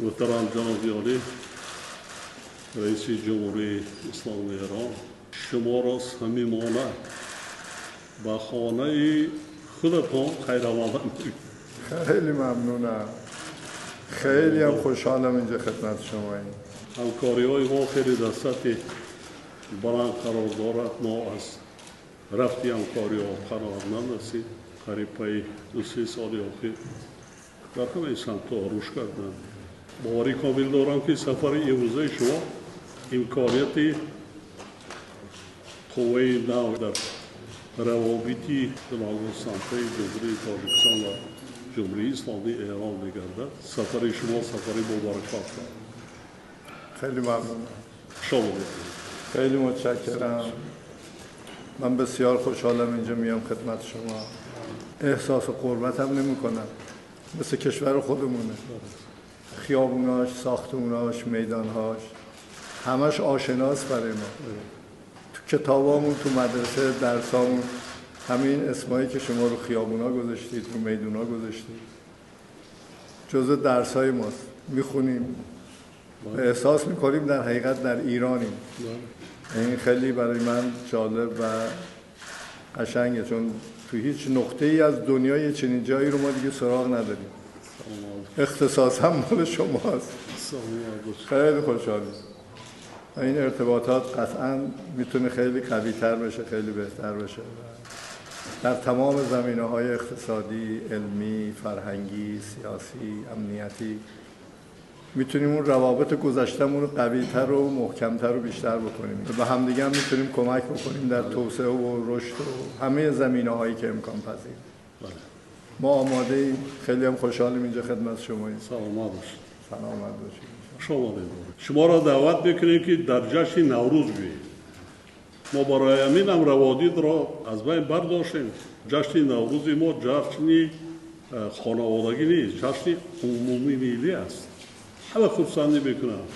Муҳтарам ҷаноби олӣ, раиси Ҷумҳурии Исломии Эрон, шуморо самимона ба хонаи худатон хайромада мегӯям. خیلی ممنونم. خیلی هم خوشحالم اینجا خدمت شماییم. Ҳамкориҳои мо хеле дар сатҳи баланд қарор дорад. Мо аз рафти ҳамкориҳо қаноатманд ҳастем. Қариб пайи 2-3 соли охир дар ҳамаи самтҳо рушд карданд. Боварӣ комил дорам, ки сафари имрӯзаи шумо имконияти қувваи нав дар равобити гуногунсамтаи Ҷумҳурии Тоҷикистон ва Ҷумҳурии Исломии Эрон мегардад. Сафари шумо сафари муборакбод. خیلی ممنونم. Хуш омадед. خیلی متشکرم. من بسیار خوشحالم اینجا میام خدمت شما. احساس غربت هم نمی کنم. مثل کشور خودمونه. خیابوناش، ساختموناش، میدانهاش، همش آشناس برای ما. تو کتابامون، تو مدرسه درسامون، همین اسمایی که شما رو خیابونا گذاشتید، رو میدونا گذاشتید، جزء درسای ماست. میخونیم، احساس میکنیم در حقیقت در ایرانیم. این خیلی برای من جالب و قشنگه، چون تو هیچ نقطه ای از دنیا یه چنین جایی رو ما دیگه سراغ نداریم. اختصاصا مال شماست. خیلی خوشحالیم. این ارتباطات قطعا میتونه خیلی قوی تر بشه، خیلی بهتر بشه در تمام زمینه های اقتصادی، علمی، فرهنگی، سیاسی، امنیتی. میتونیم اون روابط گذشتمون رو قویتر و محکمتر و بیشتر بکنیم. به همدیگه هم میتونیم کمک بکنیم در توسعه و رشد و همه زمینه هایی که امکان پذیر. ما آماده ایم. خیلی هم خوشحالیم اینجا خدمت شماییم. سلامت باشید. سلامت باشید. Хуш омадед. Шуморо даъват мекунем, ки дар ҷашни Наврӯз биёед. Мо барои ҳамин ҳам раводидро аз байн бардоштем. Ҷашни Наврӯзи мо ҷашни хонаводагӣ нест, ҷашни умумии миллӣ аст. Ҳама хурсандӣ мекунанд.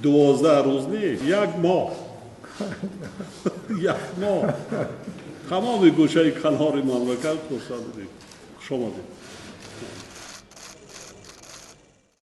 12 рӯз нест, як моҳ, як моҳ тамоми гӯшаи канори мамлакат хурсандӣ мекунанд. Хуш омадед.